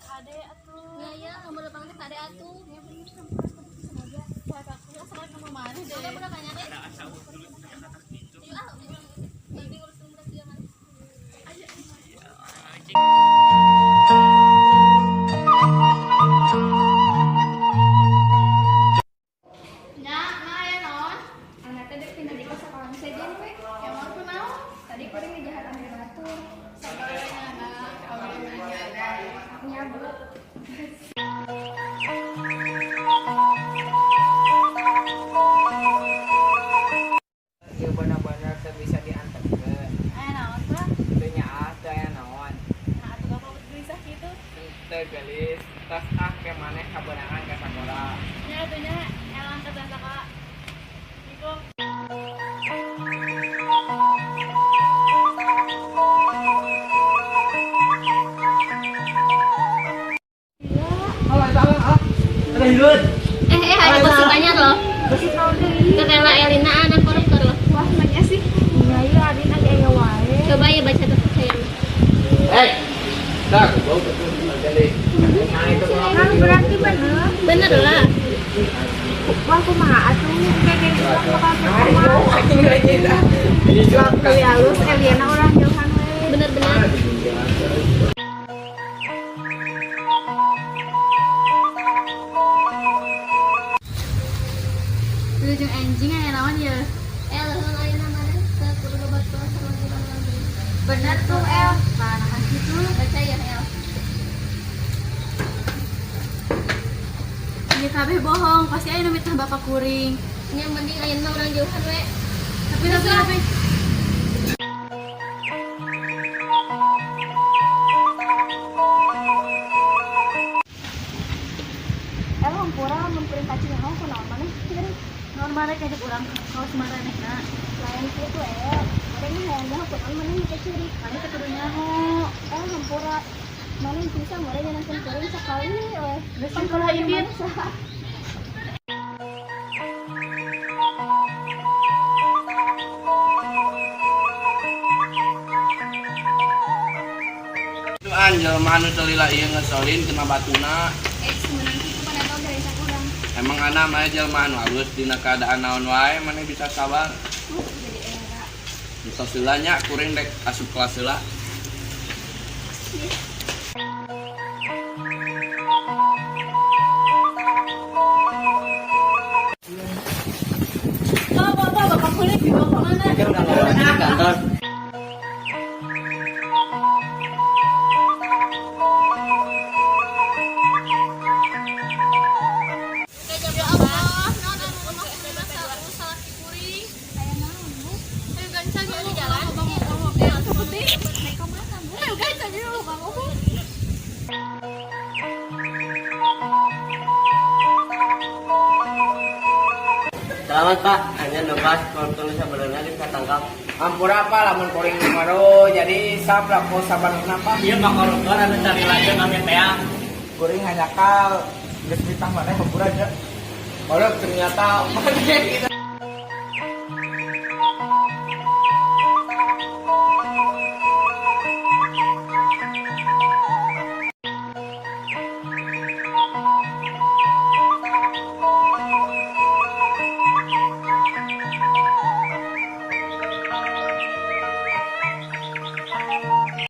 Kade atuh. Ya ya, nomor depan teh kade atuh. Ya bener, hampura sengaja. Bapak aku asal ka mana deh. Ada budak nanya deh. Yuk ah, nanti ngurus budak dia mana. Ayo. Nya, nah ya non. Anak teh dek pindah di sekolah sejen we. Emang kunaon? Tadi kuring ngejahatan di batur. Sabar we nyana, awe nanya. Nya, Bu. Ieu bener-bener teu bisa diantepkeun. Aya naon tah? Teu nyaah teu aya naon. Nah, atuh bapak gelisah kitu. Teu geulis, tos ah ke maneh kabeunangan ka sakola. Nya atuh nya, elang ke sakola. Niko. Eh eh, ada gosip anyar loh. Gosip naon deui? Tetela Elina anak koruptor loh. Wah, nanya sih. Nya ieu Adin aya aya wae. Coba ya baca tuh saya. Eh. Dah, bau betul jadi. Nah, itu Kan berarti bener. Bener lah. Wah, kumaha atuh kayak gini urang bakal kumaha. Beli halus Eliana urang jauhan we. Bener-bener. Wilujeng enjing aya naon ye? Eh, langsung ayeuna mana teu kudu babaturan sama urang lagi. Bener tuh El. Nah, nah gitu. Baca ya, El. Ieu kabeh bohong, pasti aya nu mitnah bapak kuring. Nya mending ayeuna urang jauhan we. Tapi El hampura mun kuring kaci nyaho kunaon maneh kieu. Naon maneh kajak urang kaos maranehna. Lain kitu El. Kuring hayang nyaho kunaon maneh make ciri. Maneh teh kudu nyaho. El hampura maneh bisa meureun nyenengkeun kuring sakali we. Geus kalah indit. Saha? Itu an jelema anu teu lila ieu ngeselin kena batuna. Eh, sebenarnya kitu maneh tau dari urang. Emang ana mah jelema anu halus dina keadaan naon wae maneh bisa sabar. Jadi era. Bisa heula nya kuring rek asup kelas heula. Bapak, bapak, bapak kuring dibawa ke mana? Kantor. Ya Allah, naon anu maksudna masalah salaki kuring. Aya naon, Bu? Ayo gancang di jalan. Naik ka mana, Bu? Ayo gancang dulu ngomong. Selamat Pak, hanya lepas koruptor sebenarnya bisa tangkap. Ampura apa lamun kuring baru jadi sablak ku sabarna Pak. Iya Pak koruptor anu cari lagi kami teh. Kuring hanya kal geus mitah maneh hampura nya. Baru ternyata maneh gitu.